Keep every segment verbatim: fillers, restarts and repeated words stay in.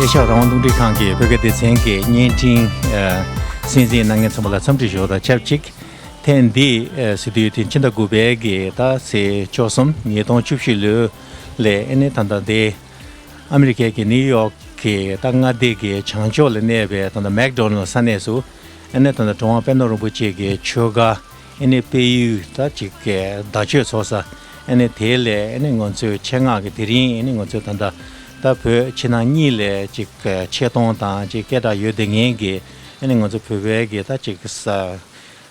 ཨེ་ཤ་ཡ་རང་དབང་རླུང་འཕྲིན་ཁང་གི་བོད་སྐད་སྡེ་ཚན་གྱི་བརྙན་འཕྲིན་ཨ་གསན་གཟིགས་གནང་མཁན་ཚང་མ་ལ་འཚམས་འདྲི་ཞུ་བ་དང་ཆབས་ཅིག་ཐེངས་འདིའི་ཨ་སི་ཏུ་ཡོ་ཐེངས་ཕྱི་ཟླ་དགུ་པའི་གི་ཟླ་ཚེས་བཅུ་གསུམ་ཉིས་སྟོང་བཅུ་བཞི་ལོ་ལ་ཨ་ནི་ད་ལྟ་འདི་ཨ་མི་རི་ཀའི་གི་ནིའུ་ཡོག་གི་ད་མངའ་སྡེ་གི་བྱང་ཕྱོགས་ལ་གནས་པའི་ད་ལྟ་མེག་ཌོ་ནལ་ས་གནས་སུ་ཨ་ནི་ད་ལྟ་གྲུབ་དབང་པད་ནོར་རིན་པོ་ཆེ་གི་ཆོས་སྒར་ཨ་ནི་དཔལ་ཡུལ་ད་ཅིག་གི་བརྡ་ཆོས་ཚོགས་ས་ཨ་ནི་དེ་ལ་ཨ་ནི་ང་ཚོའི་ཆེད་མངགས་ཀྱི་དེ་རིང་ཨ་ནི་ང་ཚོའི་ད་ལྟ་ད་བོད་ཕྱི་ནང་གཉིས་ལ་ཅིག་གི་ཆེ་མཐོང་དང་ཅིག་སྐད་གྲགས་ཡོད་བསྡད་མཁན་གྱི་ཨ་ནི་ང་ཚོ་བོད་པའི་གི་ད་ཅིག་གི་ས་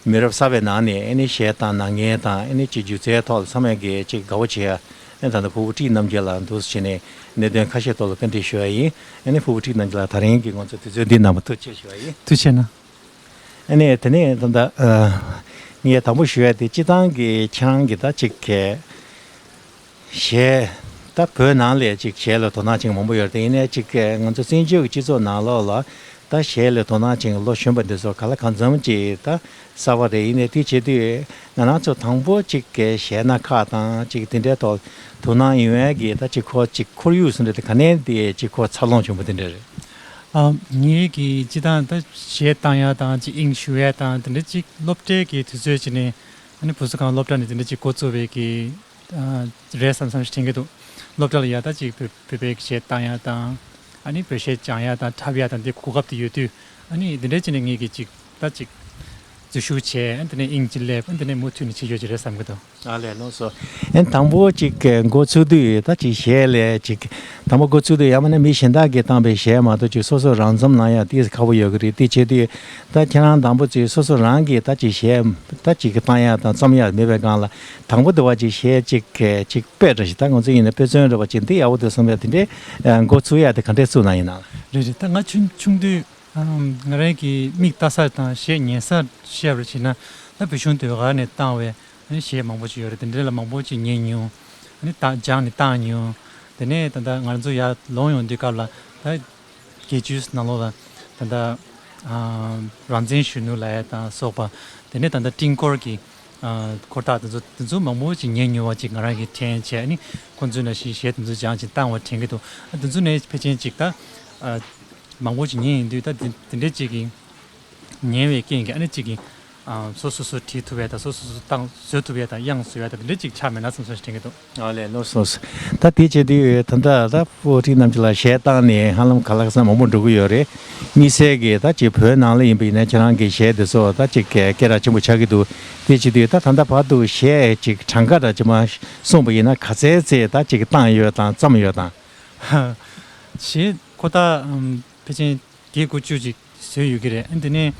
མི་རབས་གསར་པའི་ནང་ནས་ཨ་ནི་གཞས་བཏང་གནང་མཁན་དང་ཨ་ནི་ཅིག་སྒྱུ་རྩལ་ཐོག་ལ་ཚང་མས་གི་ཅིག་དགའ་བོ་བྱེད་ཡ་ཨ་ནི་ད་ལྟ་ཕུར་བུ་བཀྲིས་རྣམ་རྒྱལ་ལགས་འདུག་སེ་བྱས་ནས་གནད་དོན་ཁ་ཤས་ཐོག་ལ་བཀའ་འདྲི་ཞུ་ཡ་ཡིན། ཨ་ནི་ཕུར་བུ་བཀྲིས་རྣམ་རྒྱལ་ལགས་ད་རིང་གི་ང་ཚོ་དུས་ཚོད་འདི་གནང་བར་ཐུགས་རྗེ་ཆེ་ཞུ་ཡ་ཡིན། ཐུགས་རྗེ་གནང་། ཨ་ནི་དེ་ནས་ད་ལྟ་ཨ་ངས་དང་པོ་ཞུ་ཡ་དེ་སྤྱི་བཏང་གི་ཁྱེད་རང་གི་ད་ཅིག་གི་གཞས་ད་བོད་ནང་ལ་ཅིག་གཞས་ལ་དོ་སྣང་ཅིག་མང་པོ་ཡོད་རེད། དེ་ཡིན་ནའི་ཅིག་གི་ང་ཚོ་བཙན་བྱོལ་གྱི་སྤྱི་ཚོགས་ནང་ལོགས་ལ་ད་གཞས་ལ་དོ་སྣང་ཅིག་ལོ་གཞོན་པ་འདི་ཚོ་ག་ལ་གང་འཚམ་ཅིག་ད་གསར་པ་རེད། ཡིན་ནའི་དེ་བྱེད་དུས་ང་རང་ཚོ་དང་པོ་ཅིག་གི་གཞས་སྣ་ཁག་དང་ཅིག་དེ་འདྲའི་ཐོག་དོ་སྣང་ཡོང་ཡ་གི་ད་ཅིག་ཁོ་ཅིག་ཁོར་ཡུག་ཟེར་འདྲ་དེ་ག་ནས་དེ་ཅིག་ཁོ་འཚར་ལོངས་བྱུང་བ་དེ་འདྲ་རེད། ཨ། ངེད་ཀྱིས་སྤྱི་བཏང་ད་གཞས་བཏང་ཡ་དང་ཅིག་དབྱིངས་ཞུགས་ཡ་དང་དེ་འདྲ་ཅིག་སློབ་གྲྭའི་གི་དུས་ཚོད་ཅིག་ནས་ཨ་ནི་བུ་གསོ་ཁང་སློབ་གྲྭ་ནས་དེ་འདྲ་ཅིག་འགོ་བཙུགས་པའི་གི་ཨ་རེད་བསམ་བསམ་ཞིག་དྲན་གྱི་འདུག་སློབ་གྲྭ་ལ་ཡ་ད་ཅིག་བོད་བོད་པའི་གི་གཞས་བཏང་ཡ་དང་ཨ་ནི་བོད་གཞས་སྦྱང་ཡ་དང་འཁྲབ་ཡ་དང་དེ་གོ་སྐབས་དེ་ཡོད་དུས་ཨ་ནི་དེ་འདྲ་ཅིག་ནས་ངེད་ཀྱིས་ཅིག་ད་ཅིག་འཛུལ་ཞུགས་བྱས། ཨ་དེ་ནས་དབྱིངས་ཅིག་སླེབས། ཨ་དེ་ནས་མུ་མཐུད་ནས་བྱེད་ཆོག་ཅིག་རེད་བསམ་གྱི་འདུག་ཨ་ལས། ལགས་སོ། ཨན་དང་པོ་ཅིག་གི་འགོ་ཚུགས་དུས་ད་ཅིག་གཞས་ལས་ཅིག་དང་པོ་འགོ་ཚུགས་དུས་ཡང་མིན་ན་མི་གཞན་དག་གིས་བཏང་པའི་གཞས་མ་གཏོགས་ཅིག་སོ་སོ་རང་རྩོམ་གནང་ཡ་ཏིས་ཁག་པོ་ཡོད་ཀྱི་རེད། དེ་བྱེད་དུས་ད་ཁྱེད་རང་དང་པོ་ཅིག་སོ་སོ་རང་གིས་ད་ཅིག་གཞས་ད་ཅིག་གི་བཏང་ཡ་དང་རྩོམ་ཡ་མེད་པའི་སྒང་ལ་དང་པོ་དེ་བ་ཅིག་གཞས་ཅིག་གི་ཅིག་དཔེ་འདྲ་ཞིག་ད་ང་ཚོ་ཡིན་ན་དཔེ་མཚོན་འདྲ་བ་ཅིག་འདི་ཡག་པོ་འདུག་བསམ་ཡ་དེ་འདྲའི་འགོ་ཚུགས་ཡ་དེ་ག་འདྲས་ཚུགས་གནང་ཡིན་ན། རེད་རེད། ད་ང་ཆུང་ཆུང་དུས་ཨམ། ང་རང་གི་མིག་ལྟ་ས་དང་གཞས་ཉན་ས་བཤད་པར་བྱས་ན་ད་བོད་གཞུང་ཟློས་གར་ནས་བཏང་བའི་ཨ་ནི་གཞས་མང་པོ་ཅིག་ཡོད་རེད། དེ་འདྲ་ལ་མང་པོ་ཅིག་ཉན་མྱོང་། ཨ་ནི་ད་སྦྱངས་ནས་བཏང་མྱོང་། དེ་ནས་ད་ལྟ་ང་ཚོ་ཡར་ལོངས་ཡོང་དུས་སྐབས་ལ་ད་དགེ་བཅུའི་ནང་ལོགས་ལ་ད་ལྟ་ཨམ། རང་བཙན་གཞོན་ནུ་ལབ་ཡ་དང་སོགས་པ། དེ་ནས་ད་ལྟ་སྤྲིན་འཁོར་གྱི་ཨ། འཁོར་ཐག་དེ་ཚོ་དེ་ཚོ་མང་པོ་ཅིག་ཉན་མྱོང་བ་ཅིག་ང་རང་གིས་དྲན་བྱས། ཨ་ནི་ཁོང་ཚོའི་ནང་བཞིན་གཞས་དེ་ཚོ་སྦྱངས་ཅིག་བཏང་བ་དྲན་གྱི་འདུག་ཨ། དེ་ཚོ་ནས་ཕལ་ཆེར་ཅིག་ད་ཨ། མང་པོ་ཅིག་ཉན་ཡིན་དུས་ད་དེ་དེ་འདྲས་ཅིག་གི་ཉན་བའི་རྐྱེན་གྱིས་ཨ་ནི་ཅིག་གི་ཨ། སོ་སོ་སོ་བྲིས་ཐུབ་ཡ་དང་སོ་སོ་སོ་བཏང་བཟོ་ཐུབ་ཡ་དང་དབྱངས་བཟོ་ཡ་དང་དེ་འདྲས་ཅིག་ཆགས་མེད་ན་བསམ་སོང་ཞིག་དྲན་གྱི་འདུག་ཨ་ལས། ལགས་སོ། ད་དེ་བྱེད་དུས་ད་ལྟ་ད་ཕུར་བུ་བཀྲིས་རྣམ་རྒྱལ་ལགས་གཞས་བཏང་ནས་ཧ་ལམ་ག་ལ་ག་ས་མང་པོ་འགྲོ་གི་ཡོད་རེད། དམིགས་བསལ་གྱི་ད་ཅིག་བོད་ནང་ལ་ཡིན་པ་ཡིན་ན་ཁྱེད་རང་གི་གཞས་དེ་ཚོ་ད་ཅིག་སྐད་གྲགས་ཆེན་པོ་ཆགས་ཀྱི་འདུག་དེ་བྱེད་དུས་ད་ད་ལྟ་བར་དུ་གཞས་ཅིག་གྲངས་ཀ་འདྲ་ཅིག་མ་གསུངས་པ་ཡིན་ན་ག་ཚད་ཚད་ད་ཅིག་བཏང་ཡོད་དང་བརྩམས་ཡོད་དང་། གཞས་ཁོ་ཐག་ཨམ། ཕལ་ཆེར་བརྒྱད་དགུ་བཅུ་ཅིག་བཟོས་ཡོད་ཀྱི་རེད། ཨ་དེ་ནས་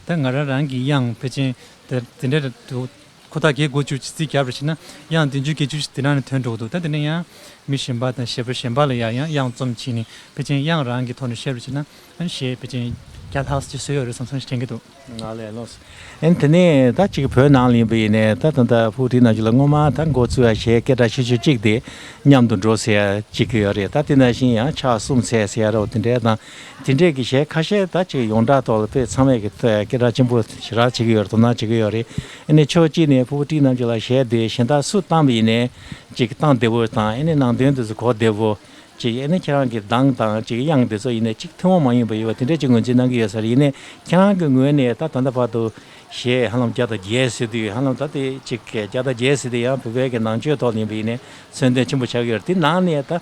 ད་ང་རང་རང་གི་དབྱངས་ཕལ་ཆེར་དེ་དེ་འདྲ་རེད་འདུག་ཁོ་ཐག་བརྒྱད་དགུ་བཅུ་ཅིག་རྩིས་བརྒྱབ་པ་ཞིག་ན་དབྱངས་བདུན་ཅུ་བརྒྱད་ཅུ་ཞིག་དེ་ནང་ནས་ཐོན་འགྲོ་གི་འདུག་ད་དེ་ནས་ཡང་མི་གཞན་པ་དང་གཞས་པ་གཞན་པ་ལ་ཡང་ཡང་དབྱངས་རྩོམ་བྱས་ནས་ཕལ་ཆེར་དབྱངས་རང་གི་ཐོག་ནས་བཤད་པ་ཞིག་ན་ཨ་ནི་གཞས་ཕལ་ཆེར་བརྒྱ་ལྷག་ཅིག་བཟོས་ཡོད་རེད་བསམ་སོང་ཞིག་དྲན་གྱི་འདུག་ང་ལས་ལོས། ཨན་དེ་ནས་ད་ཅིག་བོད་ནང་ལ་ཡིན་པ་ཡིན་ནས་ད་ད་ད་ཕུག་རི་ནང་ཆུ་ལ་སྔོན་མ་ད་འགོ་ཚུགས་ཡ་གཞས་སྐད་གྲགས་ཆེ་ཤོས་གཅིག་དེ་མཉམ་དུ་འགྲོ་ཟེར་ཡ་གཅིག་ཡོད་རེད། ད་དེ་ནང་བཞིན་ཡང་ཕྱག་གསུམ་འཚལ་ཟེར་ཡ་རོ་དེ་འདྲས་དང་དེ་འདྲས་ཀྱི་གཞས་ཁ་ཤས་ད་ཅིག་ཡོངས་གྲགས་ཐོག་ལ་དཔེ་ཚང་མས་ཀྱི་སྐད་གྲགས་ཆེན་པོ་ཞེ་དྲག་བྱེད་ཀྱི་ཡོད་རེད། དོ་སྣང་བྱེད་ཀྱི་ཡོད་རེད། ཨ་ནི་ཕྱོགས་གཅིག་ནས་ཕུག་རི་ནང་ཆུ་ལ་གཞས་དེ་གཞན་དག་སུ་བཏང་པ་ཡིན་ནས་ཅིག་བཏང་བདེ་བོ་དང་ཨ་ནི་ནང་དོན་དེ་ཚོ་གོ་བདེ་བོ། ཅིག་ཨ་ནི་ཁྱེད་རང་གི་གདངས་དང་ཅིག་དབྱངས་དེ་ཚོ་ཡིན་ནའི་ཅིག་ཐུན་མོང་མ་ཡིན་པ་ཡོད་པ་དེ་འདྲ་ཅིག་ངོས་འཛིན་གནང་གི་ཡོད་ས་རེད། ཡིན་ནའི་ཁྱེད་རང་གི་ངོས་ནས་ད་ད་ལྟ་བར་དུ་གཞས་ཧ་ལམ་བརྒྱ་དང་བརྒྱད་ཟེར་དུས་ཧ་ལམ་ད་དེ་ཅིག་བརྒྱ་དང་བརྒྱད་ཟེར་དུས་ཡང་བོད་པའི་གི་ནང་ཆོས་ཐོག་ཡིན་པ་ཡིན་ནའི་མཚོན་དོན་ཆེན་པོ་ཆགས་ཀྱི་ཡོད་རེད། དེ་ནང་ནས་ད་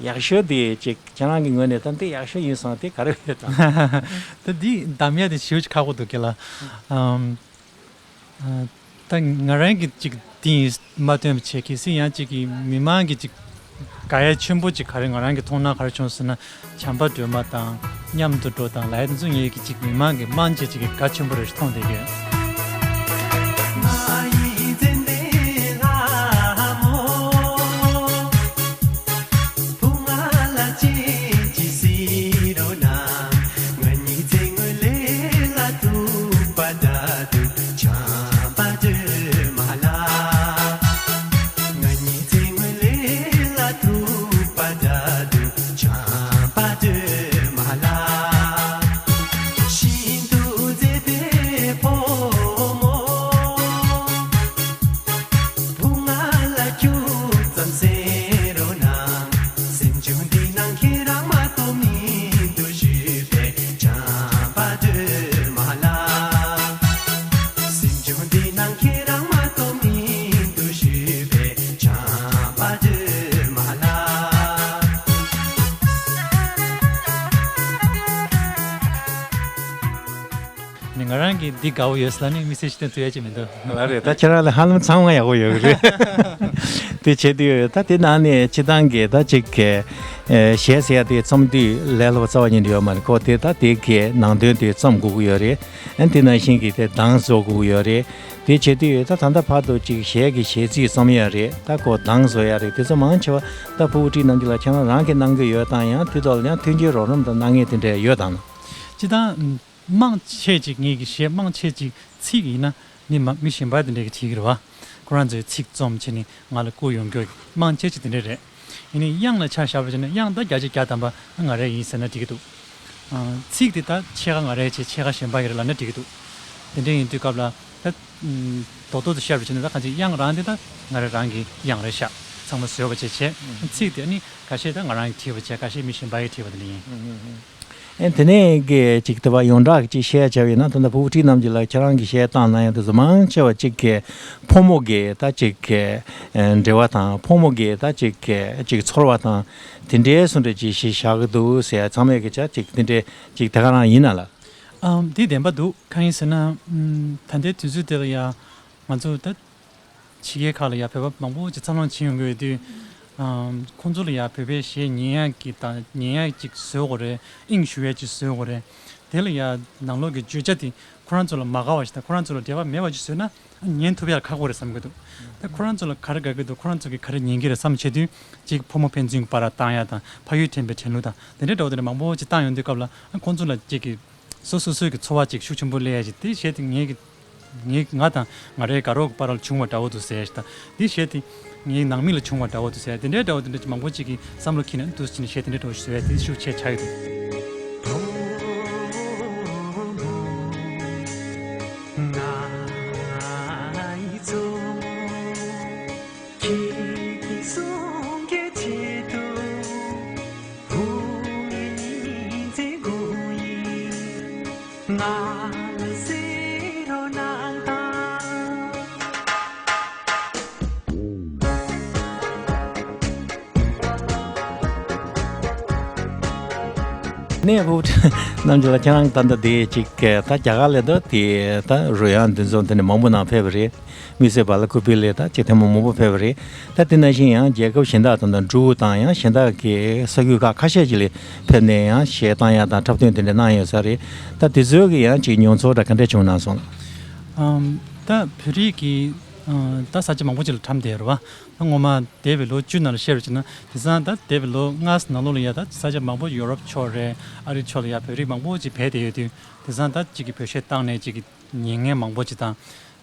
ཡག་ཤོས་དེ་ཅིག་ཁྱེད་རང་གི་ངོས་ནས་ད་འདི་ཡག་ཤོས་ཡིན་བསམ་དེ་ག་རེ་ཡོད་དམ། ད་འདི་གདམ་ཡ་དེ་ཞེ་པོ་ཅིག་ཁག་པོ་འདུག་གི་ལ། ཨམ། ཨ། ད་ང་རང་གིས་ཅིག་འདི་ཡིན་མ་སྟོན་པ་བྱས། གལ་སྲིད་ཡང་ཅིག་གི་མི་མང་གིས་ཅིག་དགའ་ཡ་ཆེན་པོ་ཅིག་ག་རེ་ང་རང་གི་མཐོང་སྣང་ག་རེ་བྱུང་ཟེར་ན། བྱམས་པ་སྒྲོལ་མ་དང་མཉམ་དུ་འགྲོ་དང་ལབ་ཡ་དེ་ཚོ་ངས་ཀྱི་ཅིག་མི་མང་གི་དམངས་ཆེ་ཅིག་གི་དགའ་ཆེན་པོ་རེ་ཞིག་མཐོང་བསྡད་ཀྱི་ཡོད། འདི་དགའ་བོ་ཡོད་ས་ནི་དམིགས་བསལ་ཞིག་སྟོན་ཐུབ་ཡ་ཅིག་མི་འདུག་ལ་རེད། ད་ཁྱེད་རང་ལ་ཧ་ལམ་ཚང་མ་ཡག་པོ་ཡོད་གི་རེད། དེ་བྱེད་དུས་ད་དེ་ནང་ནས་སྤྱི་བཏང་གི་ད་ཅིག་གི་གཞས་ཟེར་ཡ་དེ་རྩོམ་དུས་ལས་སླ་པོ་རྩ་བ་ཉིད་ནས་ཡོད་མ་རེད། ཁོ་དེ་ད་དེ་གི་ནང་དོན་དེ་རྩོམ་དགོས་ཀྱི་ཡོད་རེད། ཨ་དེ་ནང་བཞིན་གྱི་དེ་གདངས་བཟོ་དགོས་ཀྱི་ཡོད་རེད། དེ་བྱེད་དུས་ད་ད་ལྟ་བར་དུ་ཅིག་གཞས་ཀྱི་གཞས་ཚིག་རྩོམ་ཡ་རེད། ད་ཁོ་གདངས་བཟོ་ཡ་རེད། དེ་ཚོ་མང་ཆེ་བ་ད་ཕྲུ་གུ་བཀྲིས་རྣམ་རྒྱལ་ལགས་ཁྱེད་རང་རང་གིས་གནང་གི་ཡོད་དམ། ཡང་དེ་ཐོག་ལ་ཡང་མཐུན་རྐྱེན་རོགས་རམ་དང་གནང་མཁན་དེ་འདྲ་ཡོད་དམ། སྤྱི་བཏང་མང་ཆེ་ཅིག་ངེད་ཀྱི་གཞས་མང་ཆེ་ཅིག་ཚིག་ཡིན་ན་མི་མ་མི་གཞན་པ་དེ་འདྲས་ཀྱིས་བྲིས་ཀྱི་རེད་བ། ཁོ་རང་ཚོའི་ཚིག་རྩོམ་བྱས་ནས་ང་ལ་བསྐུར་ཡོང་རྒྱུ་མང་ཆེ་ཅིག་དེ་འདྲས་རེད། ཡིན་ནའི་དབྱངས་ལ་ཆ་བཞག་པ་བྱས་ན་དབྱངས་ད་བརྒྱ་ཆ་བརྒྱ་ཐམ་པ་ང་རང་ཡིན་ཟེར་ན་འགྲིག་གི་འདུག་ཨ། ཚིག་དེ་ད་ཕྱེད་ཀ་ང་རང་བྱས་ཕྱེད་ཀ་གཞན་པ་ཡིན་རེད་ལབ་ན་འགྲིག་གི་འདུག་དེ་འདྲས་ཡིན་དུས་སྐབས་ལ་ད་ཨམ། རྡོག་རྡོག་ཏུ་བཤད་པ་བྱས་ན་ད་གང་ཅི་དབྱངས་རང་དེ་ད་ང་རང་རང་གི་དབྱངས་རེད་ཤག་ཚང་མ་བཟོས་པ་བྱས་བྱས། ཚིག་དེ་ནི་ཁ་ཤས་ད་ང་རང་གིས་བྲིས་པ་བྱས། ཁ་ཤས་མི་གཞན་པ་ཡིས་བྲིས་པ་དེ་འདྲ་ཡིན། ཨེ་དེ་ནས་གི་ཅིག་དེ་བ་ཡོངས་གྲགས་ཀྱི་ཅིག་བཤད་བྱ་བ་ཡིན་ན། ད་ལྟ་ཕྲུ་གུ་བཀྲིས་རྣམ་རྒྱལ་ལགས་ཁྱེད་རང་གི་གཞས་བཏང་གནང་ཡ་དེ་ཚོ་མང་ཆེ་བ་ཅིག་གི་ཕོ་མོ་གི་ད་ཅིག་གི་ཨེ་འབྲེལ་བ་དང་། ཕོ་མོ་གི་ད་ཅིག་གི་ཅིག་ཚོར་བ་དང་དེ་འདྲའི་སུ་འདྲ་ཅིག་གཞི་བཞག་གི་འདུག་ཟེར་ཡ་ཚང་མས་གི་ཅིག་དེ་འདྲའི་ཅིག་དེ་ག་རང་ཡིན་ན་ལ། ཨམ། དེ་བདེན་པ་འདུག་གང་ཡིན་ཟེར་ན། ཨམ། ད་ལྟའི་དུས་ཚོད་དེ་ལ་ཡ་ང་ཚོ་ད་ཕྱི་རྒྱལ་ཁག་ལ་ཡ་བོད་པ་མང་པོ་ཅིག་འཚར་ལོངས་ཕྱིན་ཡོང་གི་ཡོད་དུས། ཨམ། ཁོང་ཚོ་ལ་ཡ་བོད་པའི་གཞས་ཉན་ཡག་གི་དང་ཉན་ཡག་ཅིག་བཟོ་དགོས་རེད། དབྱིངས་ཞུགས་ཡག་ཅིག་བཟོ་དགོས་རེད། དེ་ལ་ཡ་ནང་ལོགས་ཀྱི་བརྗོད་བྱ་དེ་ཁོ་རང་ཚོ་ལ་མ་དགའ་བ་ཞིག་དང་ཁོ་རང་ཚོ་ལ་འབྲེལ་བ་མེད་པ་ཅིག་བཟོས་ན་ཉན་ཐུབ་ཡག་ཁག་པོ་རེད་བསམ་གྱི་འདུག་ད་ཁོ་རང་ཚོ་ལ་ག་རེ་དགའ་གི་འདུག་ཁོ་རང་ཚོ་གིས་ག་རེ་ཉན་གྱི་རེད་བསམ་བྱེད་དུས་ཅིག་ཕོ་མོ་ཕན་ཚུན་གྱི་བར་ལ་བཏང་ཡག་དང་། ཕ་ཡུལ་དྲན་པའི་དྲན་གླུ་དང་དེ་འདྲའི་འདྲ་བོ་དེ་འདྲ་མང་པོ་ཅིག་བཏང་ཡོང་དུས་སྐབས་ལ་ཁོང་ཚོ་ལ་ཅིག་གི་སོ་སོ་སོའི་གི་ཚོར་བ་ཅིག་ཤུགས་ཆེན་པོ་སླེབས་ཡ་ཅིག་དེ་གཞས་དེ་ངའི་གི་ངའི་ང་དང་ང་རའི་དགའ་རོགས་ཀྱི་བར་ལ་བྱུང་བ་འདྲ་བོ་འདུག་ཟེར་ཞིག་དང་། དེ་གཞས་དེ་ངའི་ནང་མི་ལ་བྱུང་བ་འདྲ་བོ་འདུག་ཟེར། དེ་འདྲའི་འདྲ་བོ་དེ་འདྲ་ཅིག་མང་པོ་ཅིག་གིས་བསམ་བློ་འཁྱེར་ནས་འདུག་ཟེར་ནས་གཞས་དེ་འདྲའི་འདྲ་བོ་ཞིག་བཟོས་ཡ་དེ་ཤུགས་ཆེ་ཆགས་ཡོད་འདུག་ནས་ཕྲུ་གུ་རྣམས་ཀྱི་ལ་ཁྱེད་རང་ད་ལྟ་དེ་ཅིག་ད་རྒྱ་གར་ལ་འདུག་དེ་ད་རོལ་དབྱངས་འདི་ཚོ་འདི་ནས་མང་པོ་ནང་ཕེབས་པ་རེད། དམིགས་བསལ་བ་ལ་ཀུ་པི་ལེ་ད་ཅིག་ཐེངས་མ་མང་པོ་ཕེབས་པ་རེད། ད་དེ་ནང་བཞིན་ཡང་རྒྱལ་ཁབ་གཞན་དག་དང་། ད་འབྲུག་དང་ཡང་གཞན་དག་གི་ས་ཁུལ་ཁག་ཁ་ཤས་ཅིག་ལ་ཕེབས་ནས་ཡང་གཞས་བཏང་ཡ་དང་འཁྲབ་སྟོན་དེ་འདྲ་གནང་ཡོད་ས་རེད། ད་དེ་ཚོའི་གི་ཡང་ཅིག་མྱོང་ཚོར་འདྲ་ག་འདྲ་བྱུང་གནང་སོང་ལགས། ཨམ། ད་བོད་རིགས་ཀྱི་ཨ། ད་ས་ཆ་མང་པོ་ཅིག་ལ་འཁྲབ་བསྡད་ཡོད་རེད་བ། ད་སྔོན་མ་འདས་པའི་ལོ་བཅུ་ནང་ལ་བཤད་པ་བྱས་ན། དེང་སང་ད་འདས་པའི་ལོ་ལྔ་ནང་ལོགས་ལ་ཡ་ད་ས་ཆ་མང་པོ་ཡོ་རོབ་ཕྱོགས་རེད། ཨ་རི་ཕྱོགས་ལ་ཡ་བོད་རིགས་མང་པོ་ཅིག་བསྡད་ཡོད་དུས། དེང་སང་ད་ཅིག་གི་བོད་གཞས་བཏང་ནས་ཅིག་གི་ཉན་མཁན་མང་པོ་ཅིག་དང་།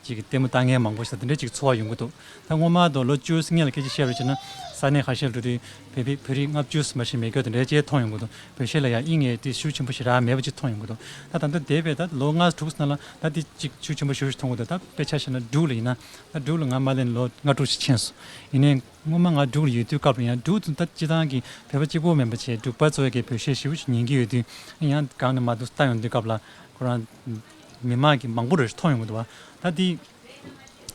ཅིག་གི་ལྟད་མོ་ལྟ་མཁན་མང་པོ་ཞིག་དང་དེ་འདྲའི་ཅིག་ཚོར་བ་ཡོང་གི་འདུག་ད་སྔོན་མ་དང་ལོ་བཅུ་སྔོན་ལ་སྐད་ཆ་བཤད་པ་བྱས་ན། ས་གནས་ཁ་ཤས་ལ་འགྲོ་དུས་བོད་པའི་བོད་རིགས་ལྔ་བཅུ་མ་ཞིག་མེད་རྒྱུ་དེ་འདྲའི་ཅིག་མཐོང་ཡོང་གི་འདུག་བོད་གཞས་ལ་ཡང་དབྱིངས་ཡོད་དེ་ཤུགས་ཆེན་པོ་ཞེ་དྲག་མེད་པ་ཅིག་མཐོང་ཡོང་གི་འདུག་ད་ད་ལྟ་འདས་པའི་ད་ལོ་ལྔ་དྲུག་ནང་ལ་ད་དེ་ཅིག་ཤུགས་ཆེན་པོ་ཞེ་པོ་ཞིག་མཐོང་གི་འདུག་ད་དཔེ་ཆ་བཞག་ན་འབྲུག་ལ་ཡིན་ན། ད་འབྲུག་ལ་ང་མ་སླེབས་ནས་ལོ་ལྔ་དྲུག་ཞིག་ཕྱིན་སོང་། ཡིན་ནའི་སྔོན་མ་ང་འབྲུག་ལ་ཡོད་དུས་སྐབས་ལ་ཡང་འབྲུག་ཏུ་ད་སྤྱི་བཏང་གི་བོད་པ་གཅིག་པོ་མིན་པ་བྱས། འབྲུག་པ་ཚོ་གིས་བོད་གཞས་ཞེ་པོ་ཞིག་ཉན་གྱི་ཡོད་དུས། ཡང་སྒང་ནས་མར་འདུག་ལྟ་ཡོང་དུས་སྐབས་ལ་ཁོ་རང་མི་མང་གི་མང་པོ་རེ་མཐོང་ཡོང་གི་འདུག་བ། ད་འདི་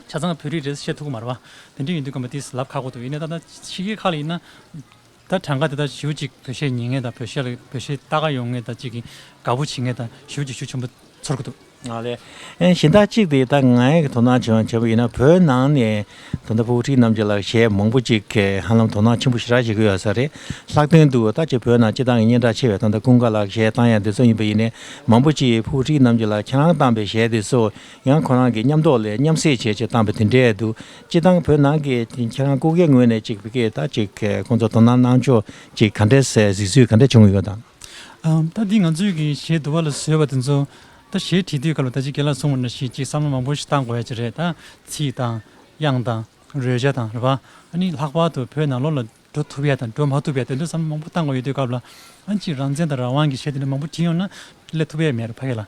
ཆ་ཚང་བོད་རིགས་རེད་བཤད་ཐུབ་ཀྱི་མ་རེད་བ། དེ་འདྲ་ཡིན་དུས་སྐབས་ལ་དེ་ལབ་ཁག་པོ་འདུག་ཡིན་ནའི་ད་ལྟ་ཕྱི་རྒྱལ་ཁག་ལ་ཡིན་ན། ད་གྲངས་ཀ་དེ་དག་ཞེ་པོ་ཅིག་བོད་གཞས་ཉན་མཁན་དང་། བོད་གཞས་ལ་བོད་གཞས་ལྟ་ག་ཡོང་མཁན་དང་། ཅིག་གི་དགའ་པོ་བྱེད་མཁན་དང་ཞེ་པོ་ཅིག་ཤུགས་ཆེན་པོ་ཚོར་གྱི་འདུག་ཨ་ལས། ཨེ་གཞན་དག་ཅིག་དེ་ད་ངའི་དོ་སྣང་བྱུང་བྱས་པ་ཡིན་ན། བོད་ནང་ནས་ད་ལྟ་ཕྲུ་གུ་བཀྲིས་རྣམ་རྒྱལ་ལགས་གཞས་མང་པོ་ཅིག་གིས་ཧ་ལམ་དོ་སྣང་ཆེན་པོ་ཞེ་དྲག་བྱེད་ཀྱི་ཡོད་ས་རེད། ལྷག་དོན་དུ་ད་ཅིག་བོད་ནང་སྤྱི་བཏང་གི་སྙན་གྲགས་ཆེ་བའི་ད་ལྟ་ཀུན་དགའ་ལགས་གཞས་བཏང་ཡ་དེ་ཚོ་ཡིན་པ་ཡིན་ནའི། མང་པོ་ཅིག་ཕྲུ་གུ་བཀྲིས་རྣམ་རྒྱལ་ལགས་ཁྱེད་རང་བཏང་པའི་གཞས་དེ་ཚོ་ཡང་ཁོ་རང་གི་མཉམ་ཐོག་ལ་མཉམ་བསྲེས་བྱས་བྱས་བཏང་པ་དེ་འདྲས་འདུག་སྤྱི་བཏང་བོད་ནང་གི་ཁྱེད་རང་སྐུ་སྒེར་ངོས་ནས་ཅིག་བི་ཀེ་ད་ཅིག་ཁོང་ཚོ་དོ་སྣང་གནང་ཕྱོགས་ཅིག་ག་འདྲས་གཟིགས་ཚུལ་ག་འདྲས་བྱུང་ཡོད་དམ། ཨམ། ད་འདི་ང་ཚོའི་གི་གཞས་འདུལ་བ་ལ་བཟོས་པ་དེ་ཚོ། ད་གཞས་བྲིས་དུས་སྐབས་ལ་ད་ཅིག་རྒན་ལགས་གསུངས་པ་ནང་བཞིན་ཅིག་བསམ་བློ་མང་པོ་ཞིག་བཏང་དགོས་ཡ་ཅིག་རེད། ད་ཚིག་དང་དབྱངས་དང་རོལ་ཆ་དང་རེད་པ། ཨ་ནི་ལྷག་པར་དུ་བོད་ནང་ལོགས་ལ་འགྲོ་ཐུབ་ཡ་དང་འགྲོ་མ་ཐུབ་ཡ་དེ་ཚོ་བསམ་བློ་མང་པོ་བཏང་དགོས་ཡོད་དུས་སྐབས་ལ། ཨ་ནི་ཅིག་རང་བཙན་དང་རང་དབང་གི་གཞས་དེ་འདྲ་མང་པོ་བྲིས་ཡོང་ན་སླེབས་ཐུབ་ཡ་མེད་རེད་ཕ་གི་ལ།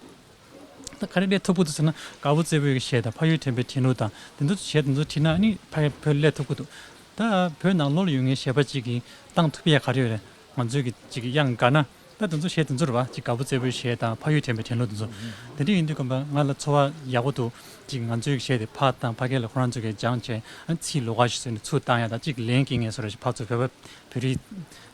ད་ག་རེ་སླེབས་ཐུབ་ཀྱི་འདུག་ཟེར་ན། དཀར་པོ་བཙད་པོའི་གི་གཞས་དང་། ཕ་ཡུལ་དྲན་པའི་དྲན་གླུ་དང་། དེ་ཚོ་གཞས་དེ་ཚོ་བྲིས་ན་ཨ་ནི་ཕ་གི་བོད་སླེབས་ཐུབ་ཀྱི་འདུག་ད་བོད་ནང་ལོགས་ལ་ཡོད་མཁན་གཞས་པ་གཅིག་གིས་བཏང་ཐུབ་ཡ་ག་རེ་ཡོད་རེད། ང་ཚོའི་གི་ཅིག་དབྱངས་དགའ་ན། ད་དེ་ཚོ་གཞས་དེ་ཚོ་རེད་བ། ཅིག་དཀར་པོ་བཙད་པོའི་གཞས་དང་། ཕ་ཡུལ་དྲན་པའི་དྲན་གླུ་དེ་ཚོ། དེ་འདྲ་ཡིན་དུས་སྐབས་ལ་ང་ལ་ཚོར་བ་ཡག་པོ་འདུག་ཅིག་ང་ཚོའི་གི་གཞས་དེ་ཕར་བཏང་། ཕ་གི་ལ་ཁོ་རང་ཚོ་གིས་སྦྱངས་བྱས། ཨ་ཚིག་ལོགས་ཀ་ཞིག་བཟོས་ནས་ཚུར་བཏང་ཡ་དང་། ཅིག་ལན་སྐྱེལ་མཁན་བཟོ་འདྲ་ཞིག་ཕར་ཚུར་བོད་པ་བོད་རིགས་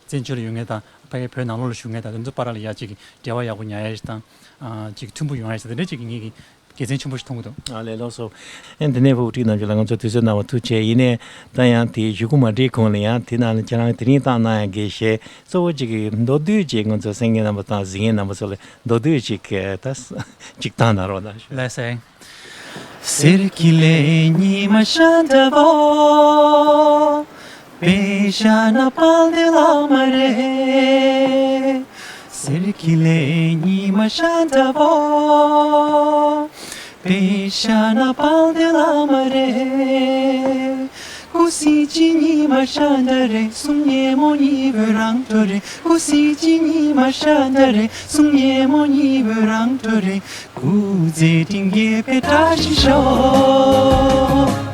བཙན་བྱོལ་ལ་ཡོད་མཁན་དང་ཕ་གི་བོད་ནང་ལོགས་ལ་བཞུགས་མཁན་དང་། དེ་ཚོ་བར་ལ་ཡ་ཅིག་འབྲེལ་བ་ཡག་པོ་ཉར་ཡ་ཞིག་དང་། ཨ་ཅིག་མཐུན་པོ་ཡོང་ཡ་ཞིག་དང་། དེ་འདྲ་ཅིག་གི་ངེད་ཀྱི་ དགེ་མཚན་ཆེན་པོ་ཞིག་མཐོང་གི་འདུག་ཨ་ལས། ལགས་སོ། ཨེ་འདི་ནས་ཕུ་བོ་ཀྲིག་རྣམ་རྒྱལ་ལགས་ང་ཚོ་དུས་ཚོད་གནང་བ་ཐུགས་རྗེ་ཆེ། ཡིན་ནའི་ད་ཡང་དེའི་གཞུག་གུ་མ་འགྲིག་གོང་ལ་ཡང་དེ་ནང་ལ་ཁྱེད་རང་དེ་རིང་བཏང་གནང་ཡང་དགེ་བཤེས། གཙོ་བོ་གཅིག་གི་མདོར་བསྡུས་ཅིག་ང་ཚོ་གསན་མཁན་རྣམ་པ་དང་གཟིགས་མཁན་རྣམ་པ་ཚོ་ལ་མདོར་བསྡུས་ཅིག་ད་ཅིག་བཏང་གནང་རོགས་གནང་ཞུ། ལགས་སེ། གསེར་གྱི་ལས་ཉི་མ་ཤར་འདྲ་བོ། དཔེ་བཞག་ན་དཔལ་ལྡན་བླ་མ་རེད། གསེར་གྱི་ལས་ཉི་མ་ཤར་འདྲ་བོ། དཔེ་བཞག་ན་དཔལ་ལྡན་བླ་མ་རེད། སྐུ་གཟི་བརྗིད་ཉི་མ་ཤར་འདྲ་རེད། གསུང་སྙན་མོ་ཉི་འོད་རང་གྲོལ་རེད། སྐུ་གཟི་བརྗིད་ཉི་མ་ཤར་འདྲ་རེད། གསུང་སྙན་མོ་ཉི་འོད་རང་གྲོལ་རེད། སྐུ་ཚེ་སྒྲིང་རྒྱས་པའི་བཀྲ་ཤིས་ཤོག